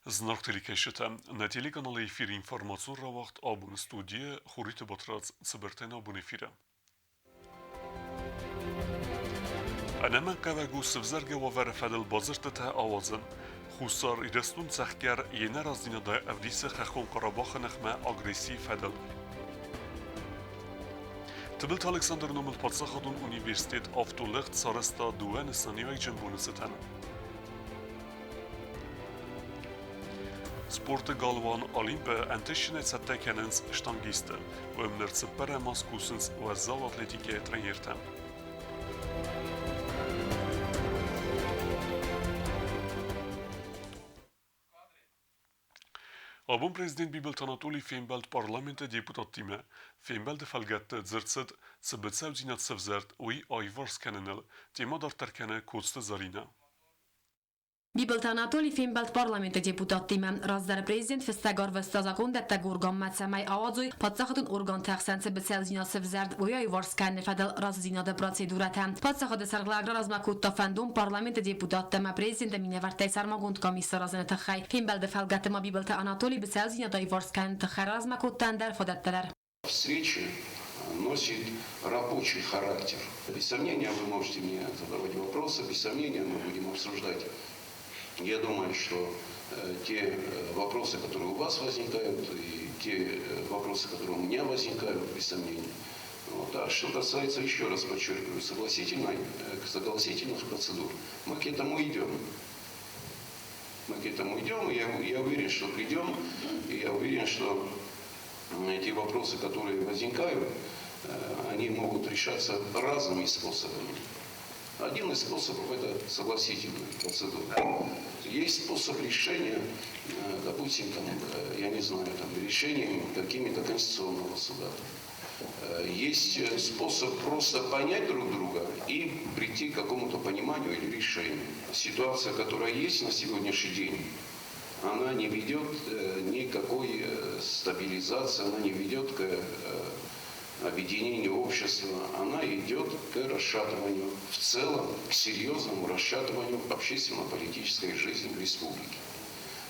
Зынаргъ телекӕсджытӕ, нӕ телеканалы эфиры информацион рауагъд абоны студийы Хуриты Батрадз цыбыртӕй абон эфиры. Ӕнӕмӕнгхъӕуӕг у сывзӕргӕ уавӕры фӕдыл бадзырдтытӕ ауадзын. Хуссар Ирыстон цӕхгӕр йе нӕраздзинадӕй ӕвдисы Хӕххон Къарабахы ныхмӕ агрессийы фӕдыл. Тыбылты Александры номыл паддзахадон университет автолӕгъд сарӕзта дыууӕ нысаниуӕгджын боны цытӕн. Спорты галуан Олимп-ы ӕнтыстджынӕй цӕттӕ кӕнынц штангисттӕ. Уым ныр цыппӕрӕм аз кусынц уӕззау атлетикӕйы тренертӕ. Абон президент Бибылты Анатолий фембӕлд парламенты депутаттимӕ. Фембӕлды фӕлгӕтты дзырд цыд, цы быцӕудзинад сӕвзӕрд, уый аиварс кӕныныл. Темӕ дарддӕр кӕны Коцты Зӕринӕ. Бибылты Анатолий фембӕлд парламенты депутаттимӕ. Раздӕры президент фыццаг ӕрвыста закондӕттӕг органмӕ, цӕмӕй ауадзой паддзахадон органты ӕхсӕн цы быцӕудзинад сӕвзӕрд, уый аиуварс кӕныны фӕдыл разыдзинады процедурӕтӕ. Паддзахады сӕргълӕг раразмӕ кодта фӕндон парламенты депутаттӕ ӕмӕ президенты минӕвӕрттӕй сӕрмагонд къамис саразыны тыххӕй. Фембӕлды фӕлгӕты ма Бибылты Анатолий быцӕудзинад аиуварс кӕныны тыххӕй раразмӕ кодта ӕндӕр фадӕттӕ дӕр. Встреча носит рабочий характер. Без сомнения, вы можете мне задавать вопросы, без сомнения, мы будем обсуждать. Я думаю, что те вопросы, которые у вас возникают, и те вопросы, которые у меня возникают, без сомнения. Вот. А что касается, еще раз подчеркиваю, согласительных процедур, мы к этому идем. Мы к этому идем, и я уверен, что придем, и я уверен, что те вопросы, которые возникают, они могут решаться разными способами. Один из способов – это согласительная процедура. Есть способ решения, допустим, там, я не знаю, там, решением какими-то конституционного суда. Есть способ просто понять друг друга и прийти к какому-то пониманию или решению. Ситуация, которая есть на сегодняшний день, она не ведет никакой стабилизации, она не ведет к объединению общества, она идет к расшатыванию, в целом, к серьезному расшатыванию общественно-политической жизни в республике.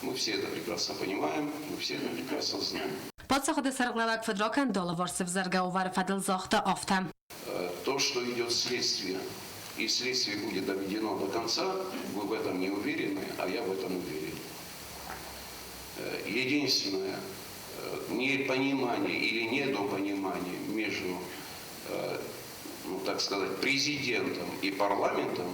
Мы все это прекрасно понимаем, мы все это прекрасно знаем. Паддзахады сӕргълӕууӕг фыдракӕнды алыварс ӕвзаргӕ уавӕры фӕдыл загъта афтӕ. То, что идет следствие, и следствие будет доведено до конца, вы в этом не уверены, а я в этом уверен. Единственное непонимание или недопонимание между, ну, так сказать, президентом и парламентом,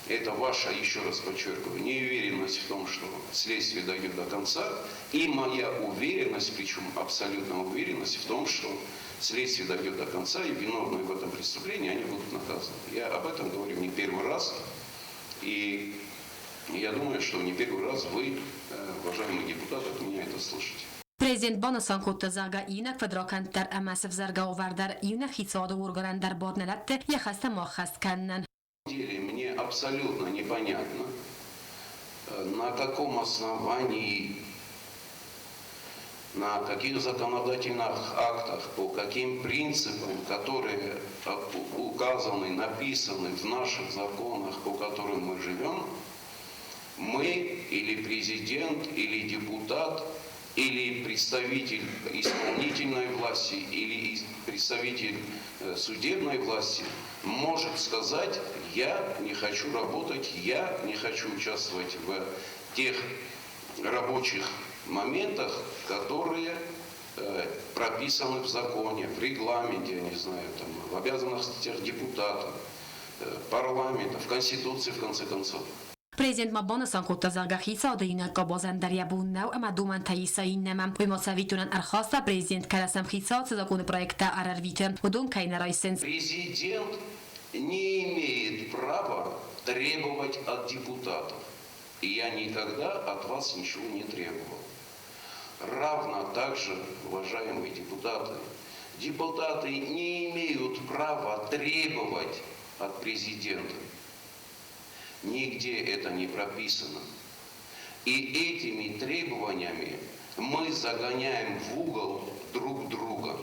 это ваша, еще раз подчеркиваю, неуверенность в том, что следствие дойдет до конца, и моя уверенность, причем абсолютная уверенность в том, что следствие дойдет до конца, и виновные в этом преступлении, они будут наказаны. Я об этом говорю не первый раз, и я думаю, что не первый раз вы, уважаемые депутаты, от меня это слышите. Президент банысан кодта, зӕгъгӕ, иунӕг фыдракӕнд дӕр ӕмӕ сӕвзӕргӕ уавӕр дӕр иунӕг хицауады органӕн дӕр бар нӕ дӕтты йӕ хӕстӕ ма ӕххӕст кӕнынӕн. Деле мне абсолютно непонятно, на каком основании, на каких законодательных актах, по каким принципам, которые указаны, написаны в наших законах, по которым мы живем, мы или президент, или депутат, или представитель исполнительной власти, или представитель судебной власти может сказать, я не хочу работать, я не хочу участвовать в тех рабочих моментах, которые прописаны в законе, в регламенте, я не знаю, там, в обязанностях депутатов, парламента, в Конституции, в конце концов. Президент ма банысан кодта, зӕгъгӕ, хицауады иунӕг къабазӕн дӕр йӕ бон нӕу ӕмӕ домӕнтӕ иса иннӕмӕ. Уый ма цӕвиттонӕн ӕрхаста, президент кӕнӕ сӕм хицауад цы законы проекттӕ ӕрӕрвиты, уыдон кӕй нӕ райсынц. Президент не имеет права требовать от депутатов. И я никогда от вас ничего не требовал. Равно так же, уважаемые депутаты, депутаты не имеют права требовать от президента. Нигде это не прописано. И этими требованиями мы загоняем в угол друг друга.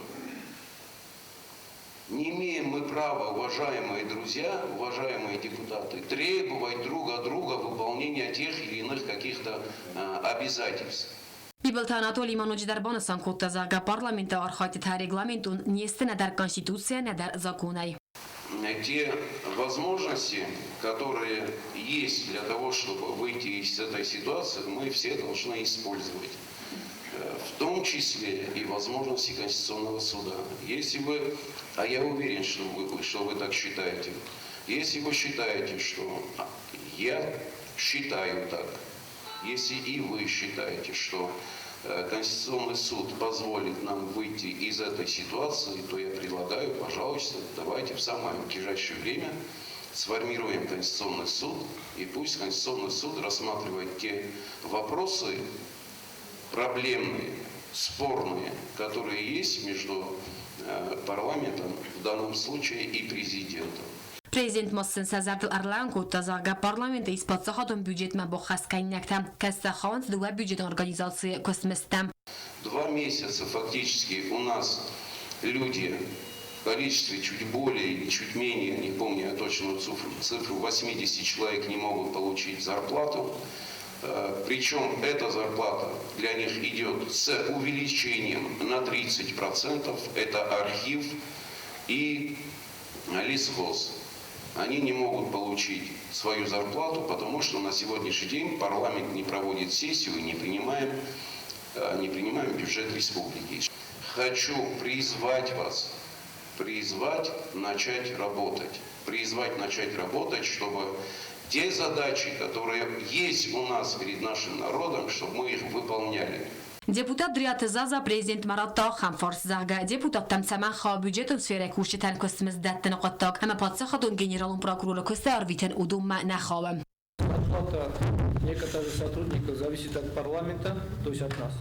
Не имеем мы права, уважаемые друзья, уважаемые депутаты, требовать друг от друга выполнения тех или иных каких-то обязательств. Бибылты Анатолий ма ноджыдӕр банысан кодта, зӕгъгӕ, парламенты архайдтытӕ регламентон не сты нӕдӕр Конституцийӕ, нӕдӕр законӕй. Те возможности, которые есть для того, чтобы выйти из этой ситуации, мы все должны использовать. В том числе и возможности Конституционного суда. Если вы, а я уверен, что вы так считаете, если вы считаете, что я считаю так, если и вы считаете, что Конституционный суд позволит нам выйти из этой ситуации, то я предлагаю, пожалуйста, давайте в самое ближайшее время сформируем Конституционный суд, и пусть Конституционный суд рассматривает те вопросы проблемные, спорные, которые есть между парламентом, в данном случае и президентом. Президент ма сын сӕ зӕрдыл ӕрлӕууын кодта, зӕгъгӕ, парламенты ис паддзахадон бюджетмӕ баххӕстгӕнинӕгтӕ, кӕцытӕ хауынц дыууӕ бюджетон организацийы куыстмыздтӕм. 2 месяца фактически у нас люди в количестве чуть более или чуть менее, не помню я точную цифру, 80 человек не могут получить зарплату. Причем эта зарплата для них идет с увеличением на 30%. Это архив и лесхоз. Они не могут получить свою зарплату, потому что на сегодняшний день парламент не проводит сессию и не принимаем бюджет республики. Хочу призвать вас, призвать начать работать. Призвать начать работать, чтобы те задачи, которые есть у нас перед нашим народом, чтобы мы их выполняли. Депутат Дриаты Заза президентмӕ радта ахӕм фарст, зӕгъгӕ, депутаттӕм цӕмӕн хауы бюджетон сферӕйы кусджытӕн куыстмызд дӕттыны хъуыддаг ӕмӕ паддзахадон генералон прокуроры куысты арвитын уыдонмӕ нӕ хауы. Зарплата некоторых сотрудников зависит от парламента, то есть от нас.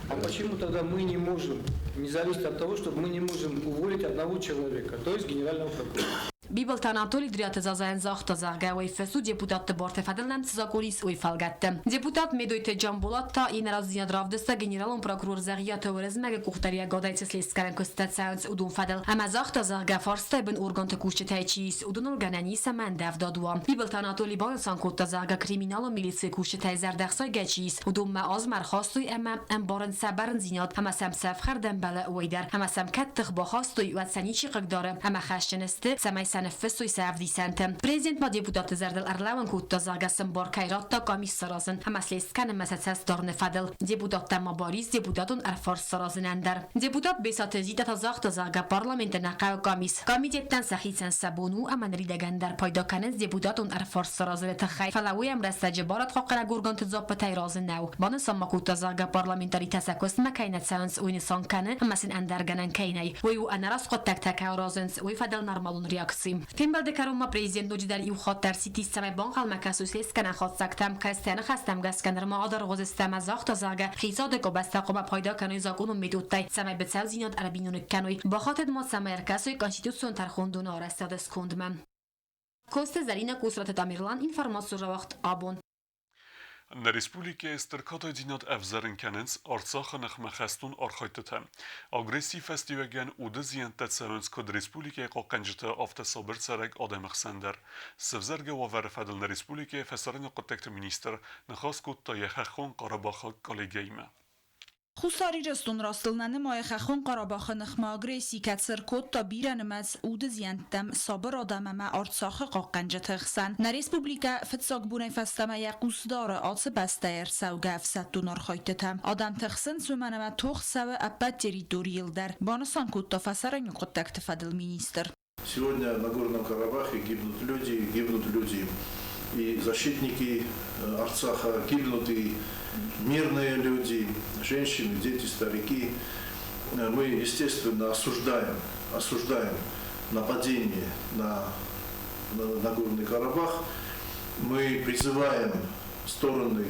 А почему тогда мы не можем, не зависит от того, что мы не можем уволить одного человека, то есть генерального прокурора? Бибылты Анатоли Дриаты Зазайӕн загъта, зӕгъгӕ, уый фӕцу депутатты барты фӕдыл нӕм цы закон ис, уый фӕлгӕтты. Депутат Медойты Джамбулат та йе нӕразыдзинад равдыста, генералон прокурор Дзӕгъиаты Уырызмӕгы къухдариуӕгадӕй цы слестгӕнӕн куыстытӕ цӕуынц, уыдон фӕдыл ӕмӕ загъта, зӕгъгӕ, фарстайы бын органты кусджытӕй чи ис, уыдоныл гӕнӕн ис ӕмӕ ӕндӕвдад уа. Бибылты Анатоли банысан кодта, зӕгъгӕ, криминалон милицийы кусджытӕй зӕрдӕхсайгӕ чи ис, уыдонмӕ азым ӕрхастой ӕмӕ ӕмбарынц сӕ бӕрндзинад ӕмӕ сӕм цы ӕфхӕрд ӕмбӕлы, уый дӕр, ӕмӕ сӕм кӕд тых бахастой, уӕд сӕ ничи хъыгдары ӕмӕ хӕсджын сты, цӕмӕй сӕ ныффыссой сӕ ӕвдисӕнты. Президент ма депутатты зӕрдыл ӕрлӕууын кодта, зӕгъгӕ, сын бар кӕй радта къамис саразын ӕмӕ слест кӕнынмӕ сӕ цӕст дарыны фӕдыл. Депутаттӕм ма бар ис депутатон ӕрфарст саразынӕн дӕр. Депутат Бесаты Зита та загъта, зӕгъгӕ, парламенты нӕ хъӕуы къамис. Комитеттӕн сӕхицӕн сӕ бон у ӕмӕ ныридӕгӕн дӕр пайда кӕнынц депутатон ӕрфарст саразыны тыххӕй, фӕлӕ уый ӕмрӕстӕджы барадхъахъхъӕнӕг органты дзуаппытӕй разы нӕу. Банысан ма кодта, зӕгъгӕ, парламентаритӕ сӕ куыстмӕ кӕй нӕ цӕуынц, уый нысан кӕны, ӕмӕ сын ӕндӕр гӕнӕн кӕй нӕй. Уый у ӕнӕраст хъуыддӕгтӕ кӕй аразынц, уый фӕдыл нормалон реакци. Фембӕлды кӕрон ма президент ноджыдӕр иу хатт ӕрсидтис, цӕмӕй банхъӕлмӕ кӕсой слестгӕнӕн хатдзӕгтӕм, кӕцытӕ ныхӕстӕм гӕсгӕ нырма адаргъ уыдзысты ӕмӕ загъта, зӕгъгӕ, хицауады къабӕзтӕ хъуамӕ пайда кӕной закъонон методтӕй, цӕмӕй быцӕудзинад ӕрбиноныг кӕной. Бахатыд ма, цӕмӕй ӕркӕсой Конституцион тӕрхондоны арӕзтады скондмӕ. Коцты Зӕринӕ, Къусраты Тамерлан, информацион рауагъд Абон. Нӕ республикӕйы стыр катайдзинад ӕвзӕрын кӕнынц Арцахы ныхмӕ хӕстон архайдтытӕ. Агрессийы фӕстиуӕгӕн уды зиӕнттӕ цӕуынц куыд республикӕйы хъахъхъӕнджыты, афтӕ сабыр цӕрӕг адӕмы хсӕн дӕр. Сӕвзӕргӕ уавӕры фӕдыл нӕ республикӕйы фӕсарӕйнаг хъуыддӕгты министр ныхас кодта йӕ хӕххон къарабахаг коллегӕимӕ. Хуссар Ирыстон растыл нӕ нымайы Хӕххон Къарабахы ныхмӕ агресси, кӕцы ӕркодта бирӕнымӕц уды зиӕнттӕм сабыр адӕм ӕмӕ Арцахы хъахъхъӕнджыты хсӕн. Нӕ республикӕ фыццаг бонӕй фӕстӕмӕ йӕ хъус дары ацы бӕстӕйы ӕрцӕугӕ ӕфсӕддон архайдтытӕм. Адӕмты хсӕн уымӕн ӕмӕ тох цӕуы ӕппӕт территорийыл дӕр, банысан кодта фӕсарӕйнаг хъуыддӕгты фӕдыл министр. Сегодня на Нагорном Карабахе гибнут люди и защитники Арцаха, гибнут и мирные люди, женщины, дети, старики. Мы, естественно, осуждаем нападение на Нагорный Карабах. Мы призываем стороны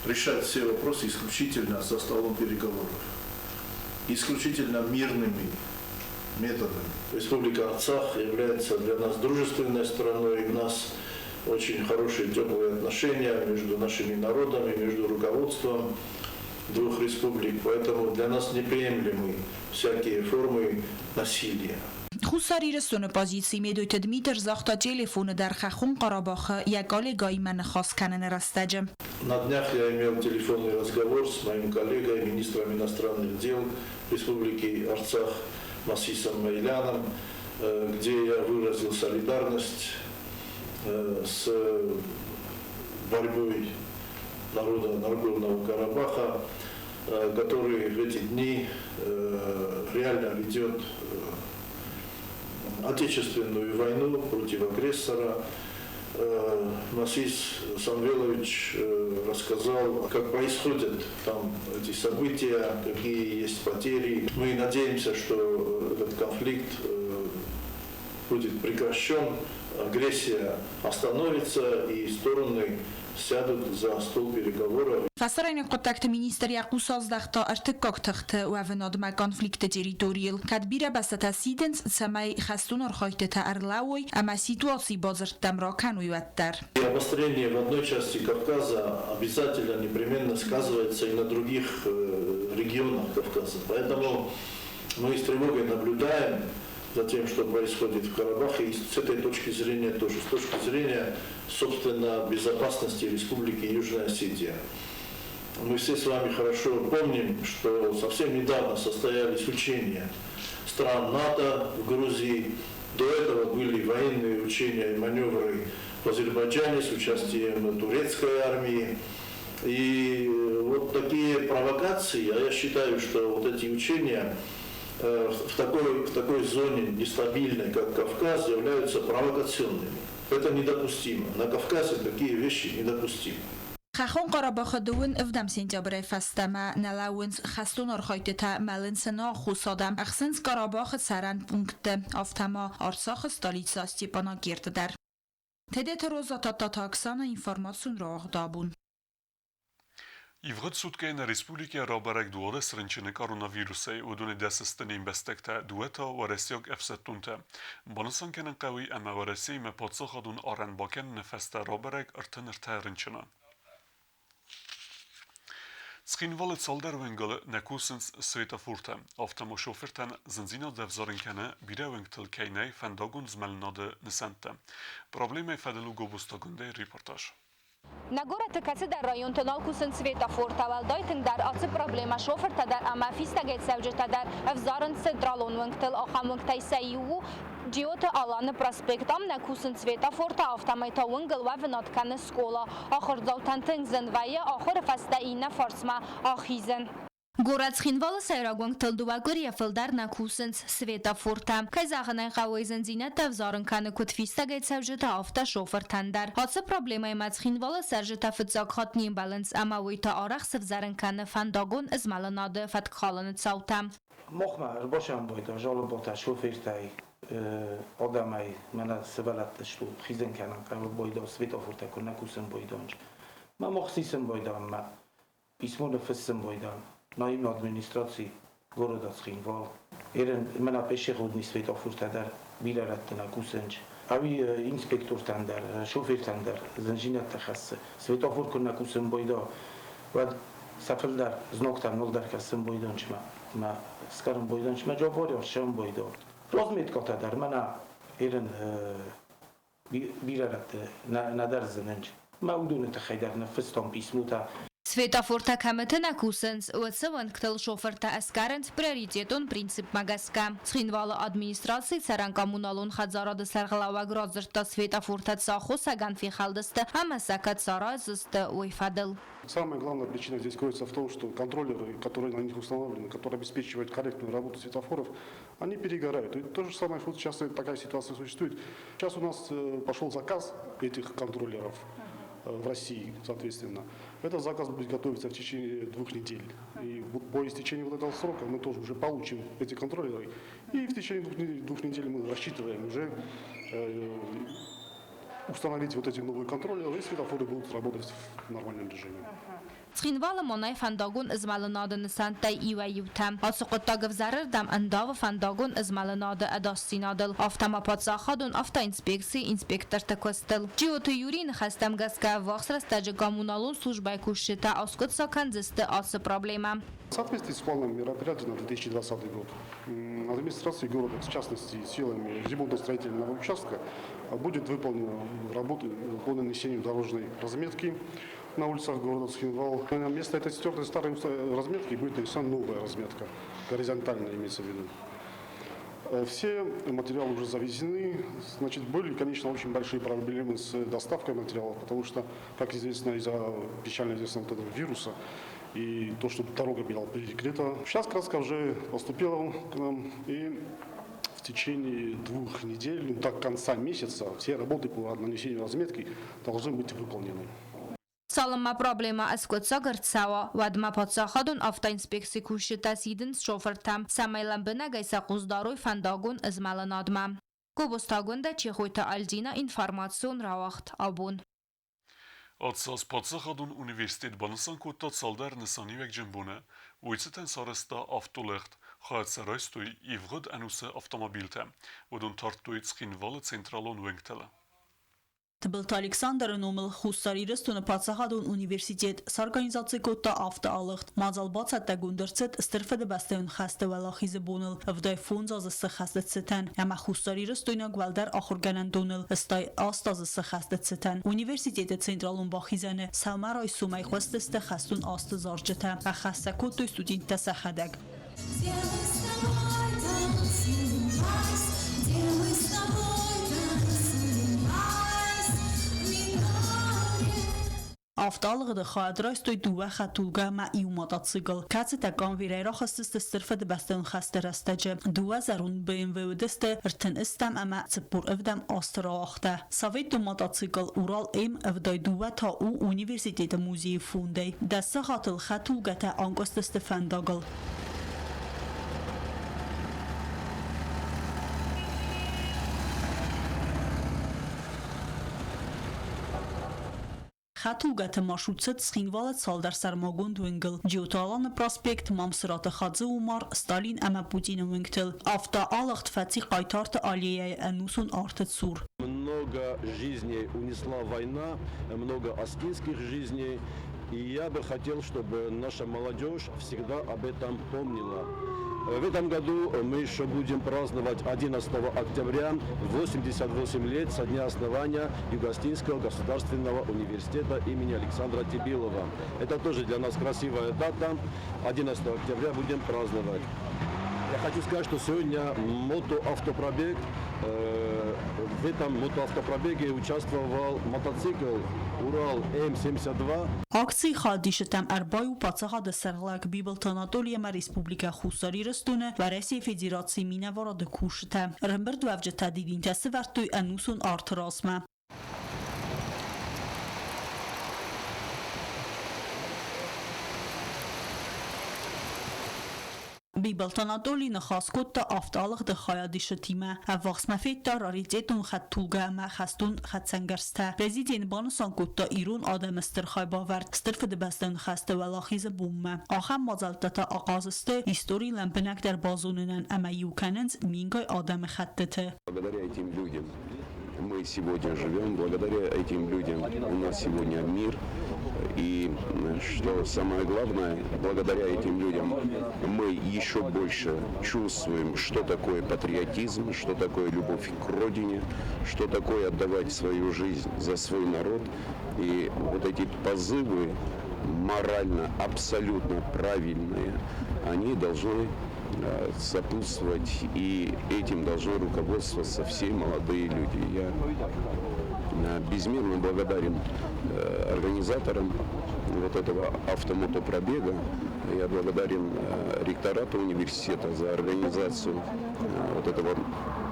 решать все вопросы исключительно за столом переговоров, исключительно мирными методами. Республика Арцах является для нас дружественной страной. У нас очень хорошие теплые отношения между нашими народами, между руководством двух республик. Поэтому для нас неприемлемы всякие формы насилия. Хуссар Ирыстоны позици Медойты Дмитр загъта телефоны дӕр Хӕххон Къарабахы йӕ коллегӕимӕ ныхас кӕныны рӕстӕджы. На днях я имел телефонный разговор с моим коллегой, министром иностранных дел Республики Арцах Масисом Мейляном, где я выразил солидарность с борьбой народа Нагорного Карабаха, который в эти дни реально ведет отечественную войну против агрессора. Масис Самвелович рассказал, как происходят там эти события, какие есть потери. Мы надеемся, что этот конфликт будет прекращен, агрессия остановится и стороны сядут за стол переговоров. Фӕсарӕйнаг хъуыддӕгты министр йӕ хъус аздӕхта ӕртыккаг тыхты уӕвынадмӕ конфликты территорийыл, кӕд бирӕ бӕстӕтӕ сидынц, цӕмӕй хӕстон архайдтытӕ ӕрлӕууой ӕмӕ ситуаци бадзырдтӕм ракӕной, уӕддӕр. И обострение в одной части Кавказа обязательно непременно сказывается и на других регионах Кавказа. Поэтому мы с тревогой наблюдаем за тем, что происходит в Карабахе, и с этой точки зрения тоже, с точки зрения, собственно, безопасности Республики Южная Осетия. Мы все с вами хорошо помним, что совсем недавно состоялись учения стран НАТО в Грузии. До этого были военные учения и маневры в Азербайджане с участием турецкой армии. И вот такие провокации, а я считаю, что вот эти учения в такой зоне нестабильной, как Кавказ, являются провокационными. Это недопустимо. На Кавказе такие вещи недопустимы. Хӕххон Къарабахы дыууын ӕвдӕм сентябрӕй фӕстӕмӕ нӕ лӕууынц хӕстон архайдтытӕ, мӕлынц ӕнаххос адӕм, ӕхсынц Къарабахы цӕрӕн пунктты, афтӕ ма Арцахы столицӕ Степанакерты дӕр. Тедеты Роза, Тадтаты Оксана, информацион рауагъд Абон. Ивгъуыд суткӕйы нӕ республикӕйы рабӕрӕг 12 рынчыны коронавирусӕй, уыдонӕй дӕс сты не мбӕстӕгтӕ, дыууӕ та уӕрӕсейаг ӕфсӕддонтӕ. Банысан кӕнын хъӕуы, ӕмӕ Уӕрӕсеимӕ паддзахадон арӕн бакӕныны фӕстӕ рабӕрӕг 33 рынчыны. Цхинвалы цалдӕр уӕнгыл нӕ кусынц светофортӕ. Афтӕ ма шофыртӕн зындзинад ӕвзарын кӕны, бирӕ уӕнгтыл кӕй нӕй фӕндагон змӕлынады нысӕнттӕ. Проблемӕйы фӕдыл у Гобозтагондӕй репортаж. Нӕ горӕты кӕцыдӕр районты нал кусынц светофортӕ, уӕлдай тынгдӕр ацы проблемӕ шофыртӕ дӕр ӕмӕ фистӕгӕйцӕуджытӕ дӕр ӕвзарынц централон уынгтыл. Ахӕм уынгтӕй сӕ иу у Джиоты Аланы проспект. Ам нӕ кусынц светофортӕ, афтӕмӕй та уынгыл уӕвынад кӕны скъола. Ахуырдзаутӕн тынг зын вӕййы ахуыры фӕстӕ иннӕ фарсмӕ ахизын. Горӕт Цхинвалы сӕйраг уынгтыл дыууӕ къуырийӕ фылдӕр нӕ кусынц светофортӕ. Кӕй зӕгъын ӕй хъӕуы, зындзинӕдтӕ ӕвзарын кӕны куыд фистӕгӕй цӕуджытӕ, афтӕ шофыртӕн дӕр. Ацы проблемӕимӕ Цхинвалы цӕрджытӕ фыццаг хатт не мбӕлынц ӕмӕ уый та арӕх сывзӕрын кӕны фӕндагон змӕлынады фӕткхалыны цаутӕ. Махмӕ ӕрбасӕмбӕлдӕн жалоботӕ шофертӕй, адӕмӕй, мӕнӕ сывӕллӕтты сту хизын кӕнын хъӕуы байдал светофортӕ куы нӕ кусын байдонч. Мӕ мах сисын байдам мӕ письмо ныффыссын байдам наимы администраци города Цхинвал. Ерын мӕнӕ пешеходный светофортӕ дӕр бирӕ рӕтты нӕ кусынч. Ӕви инспектортӕн дӕр, шофертӕн дӕр зындзинӕдтӕ хӕссы. Светофор куы нӕ кусын байда, уӕд сӕ фылдӕр зногтӕм нылдӕр хӕссын байдончмӕ. Мӕ скарын байдончмӕ джоборьор сӕм байдо. Разметкатӕ дӕр мӕнӕ ерын бирӕ рӕтты нӕдӕр зынынч. Мӕ уыдоны тыххӕй дӕр ныффыстон писмотӕ. Светофортӕ кӕмыты нӕ кусынц, уыцы уӕнгтыл шофыртӕ ӕсгарынц приоритетон принципмӕ гӕсгӕ. Цхинвалы администрацийы цӕрӕн-коммуналон хӕдзарады сӕргълӕууӕг радзырдта светофортӕ цы аххосагӕн фехӕлдысты ӕмӕ сӕ кӕд сараздзысты, уый фӕдыл. Самая главная причина здесь кроется в том, что контроллеры, которые на них установлены, которые обеспечивают корректную работу светофоров, они перегорают. И то же самое вот сейчас такая ситуация существует. Сейчас у нас пошел заказ этих контроллеров в России, соответственно. Этот заказ будет готовиться в течение 2 недель. И вот по истечении вот этого срока мы тоже уже получим эти контроллеры. И в течение 2 недель мы рассчитываем уже Установить вот эти новые контроллеры, и светофоры будут работать в нормальном режиме. Цхинвалы монӕй фӕндагон змӕлынады нысӕнттӕй иуӕй-иутӕ. Ацы хъуыддаг ӕвзӕрырдӕм ӕндавы фӕндагон змӕлынады ӕдасдзинадыл, афтӕ ма паддзахадон автоинспекцийы инспекторты куыстыл. Джиоты Юрийы ныхӕстӕм гӕсгӕ, ӕввахс рӕстӕджы коммуналон службӕйы кусджытӕ аскъуыддзаг кӕндзысты ацы проблемӕ. В соответствии с планом мероприятий на 2020 год администрации города, в частности силами ремонтно-строительного участка, будет выполнена работа по нанесению дорожной разметки на улицах города Цхинвал. Вместо этой стертой старой разметки будет нанесена новая разметка, горизонтальная имеется в виду. Все материалы уже завезены. Значит, были, конечно, очень большие проблемы с доставкой материалов, потому что, как известно, из-за печально известного вот этого вируса и то, что дорога была перекрыта. Сейчас краска уже поступила к нам, и в течение 2 недель, до конца месяца, все работы по нанесению разметки должны быть выполнены. Цалынмӕ проблемӕ ӕскъуыддзаг ӕрцӕуа, уӕдмӕ паддзахадон автоинспекцийы кусджытӕ сидынц шофыртӕм, цӕмӕй лӕмбынӕгӕй сӕ хъус дарой фӕндагон змӕлынадмӕ. Гобозты Агуындӕ, Чехойты Альдина, информацион рауагъд «Абон». Ацы аз паддзахадон университет банысан кодта цалдӕр нысаниуӕгджын боны. Уый цытӕн сарӕзта автолыгъд, хайад сӕ райстой ивгъуыд ӕнусы автомобилтӕ. Уыдон тардтой Цхинвалы централон уынгтыл. Тыбылты Александры номыл Хуссар Ирыстоны паддзахадон университет сорганизаци кодта автоалыгъд. Мадзал бацӕттӕгонд ӕрцыд Стыр Фыдыбӕстӕйон хӕсты Уӕлахизы боныл 75 азы сыххӕсты цытӕн ӕмӕ хуссарирыстойнаг уӕлдӕр ахуыргӕнӕндоныл 68 азы сыххӕсты цытӕн. Университеты централон бахизӕны сӕумӕрайсомӕй хъуыстысты хӕстон азты зарджытӕ, ӕххӕст сӕ кодтой студенттӕ сӕхӕдӕг. Автоалыгъды хайад райстой дыууӕ хӕдтулгӕ ӕмӕ иу мотоцикл, кӕцытӕ конвейерӕй рахызтысты Стыр Фыдыбӕстӕйон хӕсты рӕстӕджы. Дыууӕ зӕронд BMW уыдысты 30 ӕмӕ 47 азты рауагъта. Советон мотоцикл Урал-М 72 та у университеты музейы фондӕй. 10 сахатыл хӕдтулгӕтӕ анкъуыстысты фӕндагыл. Хӕдтулгӕты маршрут цыд Цхинвалы цалдӕр сӕрмагонд уынгыл: Джиоты Аланы проспект, Мамсыраты Хадзы-Умар, Сталин ӕмӕ Путины уынгтыл. Автоалыгъд фӕци Хъайтарты аллеяйы ӕнусон арты цур. Много жизней унесла война, много аскинских жизней. И я бы хотел, чтобы наша молодежь всегда об этом помнила. В этом году мы еще будем праздновать 11 октября 88 лет со дня основания Юго-Осетинского государственного университета имени Александра Тибилова. Это тоже для нас красивая дата. 11 октября будем праздновать. Я хочу сказать, что сегодня мотоавтопробег, в этом мотоавтопробеге участвовал мотоцикл Урал М72. Акцийы хайадисджытӕм ӕрбаиу паддзахады сӕргълӕууӕг Бибылты Анатоли ӕмӕ Республикӕ Хуссар Ирыстоны Уӕрӕсейы Федерацийы минӕварады кусджытӕ. Ӕрӕмбырдуӕвджытӕ дидинтӕ сывӕрдтой ӕнусон арты размӕ. Бибылты Анатоли ныхас кодта автоалыгъды хайадисджытимӕ. Ӕввахсмӕ федта раритетон хӕдтулгӕ ӕмӕ хӕстон хӕцӕнгӕрзтӕ. Президент банысан кодта ирон адӕмы стыр хайбавӕрд Стыр Фыдыбӕстӕйон хӕсты Уӕлахизы бонмӕ. Ахӕм мадзӕлттӕ та ахъаз сты истори лӕмбынӕгдӕр базонынӕн ӕмӕ иу кӕнынц мингай адӕмы хӕттыты. Благодаря этим людям мы сегодня живем, благодаря этим людям у нас сегодня мир. И что самое главное, благодаря этим людям мы еще больше чувствуем, что такое патриотизм, что такое любовь к родине, что такое отдавать свою жизнь за свой народ. И вот эти позывы морально абсолютно правильные, они должны сопутствовать, и этим должны руководствоваться все молодые люди. Я безмерно благодарен организаторам вот этого автомотопробега. Я благодарен ректорату университета за организацию вот этого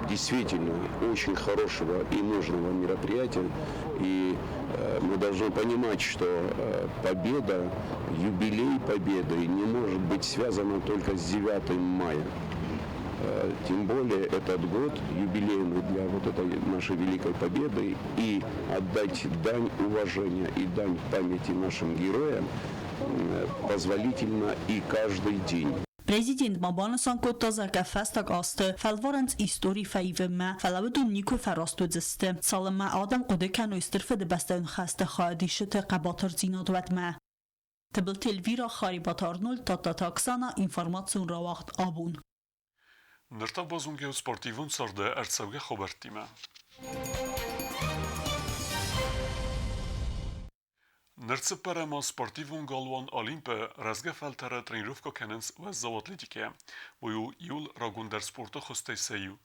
действительно очень хорошего и нужного мероприятия. И мы должны понимать, что победа, юбилей победы не может быть связана только с 9 мая. Тем более этот год юбилейный для вот этой нашей великой победы, и отдать дань уважения и дань памяти нашим героям позволительно и каждый день. Президент ма банысан кодта, зӕгъгӕ, фӕстаг азты фӕлварынц истори фӕивынмӕ, фӕлӕ уыдон никуы фӕраст уыдзысты, цалынмӕ адӕм хъуыды кӕной Стыр Фыдыбӕстӕйон хӕсты хайадисджыты хъӕбатырдзинад, уӕдмӕ. Тыбылты Эльвира, Харебаты Арнольд, Тадтаты Оксана, информацион рауагъд Абон. Ныр та базонгӕ спортивон царды ӕрцӕугӕ хабӕрттимӕ. Ныр цыппӕрӕм аз спортивон галуан Олимп-ы рӕзгӕ фӕлтӕры тренировкӕ кӕнынц уӕззау атлетикӕйӕ. Уый у иууыл рагондӕр спорты хуызтӕй сӕ иу.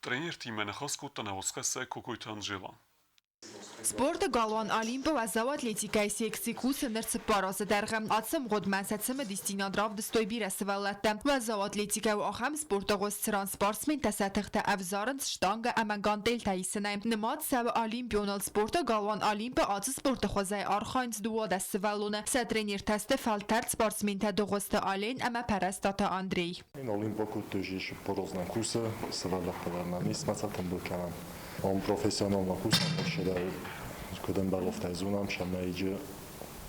Тренертимӕ ныхас кодта нӕ уацхӕссӕг Кокойты Анжела. Спорты галуан Олимп-ы уӕззау атлетикӕйы секци кусы ныр 4 азы дӕргъы. Ацы ӕмгъуыдмӕ сӕ цымыдисдзинад равдыстой бирӕ сывӕллӕттӕ. Уӕззау атлетикӕ у ахӕм спорты хуыз, цыран спортсментӕ сӕ тыхтӕ ӕвзарынц штангӕ ӕмӕ гантельтӕ исынӕй. Нымад цӕуы олимпионыл. Спорты галуан Олимп-ы ацы спорты хуызӕй архайынц 12 сывӕллоны. Сӕ тренертӕ сты фӕлтӕрд спортсментӕ Дыгъуызты Ален ӕмӕ Пӕрӕстаты Андрей. Олимпокуты порознан кусы, сывӕллӕттӕ дӕр нӕм ис, мӕ тымбыл кӕнӕм. Он профессионально кусам, вообще куыд ӕмбӕлофтӕй зонам, сӕмӕ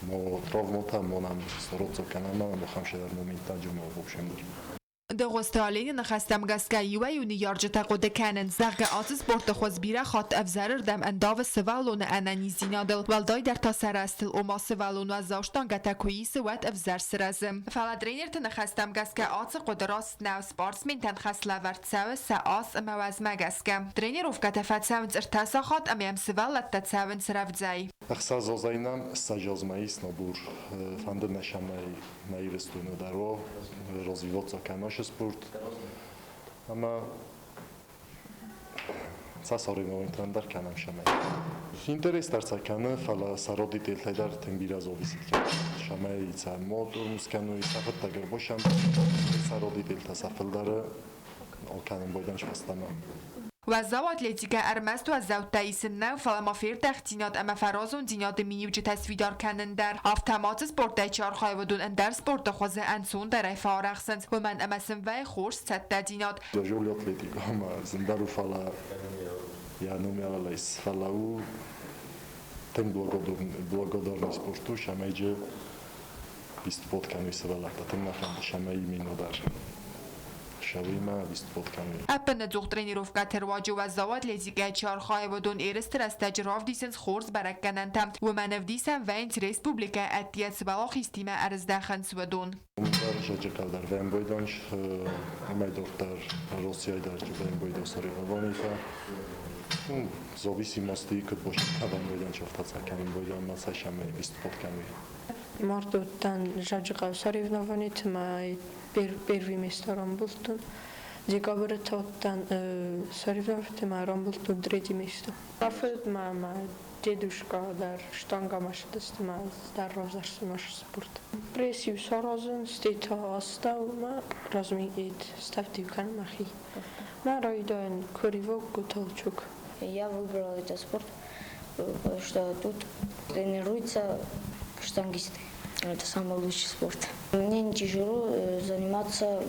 мо травмота, мо нам соротцо кӕнӕм, мо хамшедар моментаджы мо в общем дӕр. Дыгъуызты Алены ныхӕстӕм гӕсгӕ иуӕй-иу ныййарджытӕ хъуыды кӕнынц, зӕгъгӕ, ацы спорты хуыз бирӕ хатт ӕвзӕрырдӕм ӕндавы сывӕллоны ӕнӕниздзинадыл, уӕлдайдӕр та сӕ рӕзтыл, ома сывӕллон уӕззау штангӕтӕ куы исы, уӕд ӕвзӕр сырӕзы. Фӕлӕ тренерты ныхӕстӕм гӕсгӕ ацы хъуыды раст нӕу, спортсментӕн хӕслӕвӕрд цӕуы сӕ ас ӕмӕ уӕзмӕ гӕсгӕ. Тренировкӕтӕ фӕцӕуынц ӕртӕ сахат ӕмӕ йӕм сывӕллӕттӕ цӕуынц рӕвдзӕй. 6 азӕй нӕм 20 азмӕ ис набор фӕнды нӕ сӕмӕй нӕ Ирыстоны дӕр уа, развиваться кӕна спорт. Ӕмӕ цас соревнованийтӕн дӕр кӕнӕм сӕмӕй. Интерес дӕр сӕ кӕны, фӕлӕ сӕ родителтӕй дӕр тынг бирӕ зависит кӕны. Сӕмӕй сӕ мо тормоз кӕной, сӕ фыдтаг ӕрбосӕм, сӕ родителтӕ сӕ фылдӕры алкӕнын бойдан фӕстӕмӕ. Уӕззау атлетикӕ ӕрмӕст уӕззӕуттӕ исын нӕу, фӕлӕ ма фердӕхтдзинад ӕмӕ фӕразондзинады миниуджытӕ сфидар кӕнын дӕр. Афтӕ ма ацы спорттӕй чи архайы, уыдон ӕндӕр спорты хуызы ӕнцондӕрӕй фӕарӕхсынц, уымӕн ӕмӕ сын вӕййы хорз цӕттӕдзинад. Тяжелый атлетика ӕмӕ зындӕр у, фӕлӕ йӕ номералӕй фӕлӕ у тынг благодарный спорт у, сӕмӕйджы выступать кӕной сывӕллӕттӕ. Тынг нӕ фӕнды, сӕмӕй именно дӕр сӕуимӕ выступать кӕной. Ӕппынӕдзух тренировкӕты руаджы уӕззау атлетикӕйӕ чи архайы, уыдон ерысты рӕстӕджы равдисынц хорз бӕрӕггӕнӕнтӕ. Уымӕн ӕвдисӕн вӕййынц республикӕйы ӕддейӕ цы уӕлахизтимӕ ӕрыздӕхынц, уыдон. Дӕр Зӕджыхъӕу дӕр вӕмбойдон, уымӕй дарддӕр Россияйы дӕр вӕмбойдон соревнованийтӕ. Зависимости куыд бошта вӕмбойдон чофтаца кӕнын бойдон ма цасӕмӕй выступать кӕной. Март уыдтӕн Зӕджыхъӕуы соревнованиты мӕ первый место рамбылдтон. Декабры та уыдтӕн соревнованиты мӕ рамбылдтон третий место. Афӕдз ма мӕ дедушка дӕр штангӕмӕ сыдысты мӕ дӕр равзӕрстон наш спорт. Пресс-иу саразын, стӕй та астӕумӕ разминкъет ставд-иу кӕнын мӕхи. Мӕ райдайӕн куы рывок, толчок. Я выбрал этот спорт, потому что тут тренируются штангисты. Это самый лучший спорт. Мне не тяжело заниматься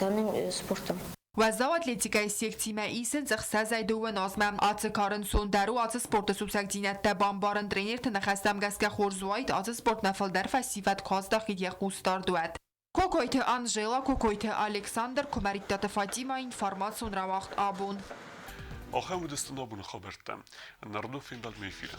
данным спортом. Уӕззау атлетикӕйы секцимӕ исынц 62 азмӕ. Ацы кары ӕнцондӕр у ацы спорты сусӕгдзинӕдтӕ бамбарын. Тренерты ныхӕстӕм гӕсгӕ хорз уаид, ацы спортмӕ фылдӕр фӕсивӕд куы аздахид йӕ хъусдард, уӕд. Кокойты Анжела, Кокойты Александр, Куымӕридтаты Фатима, информацион рауагъд Абон. Ахӕм уыдысты абоны хабӕрттӕ. Нардо фембӕлдмӕ эфиры.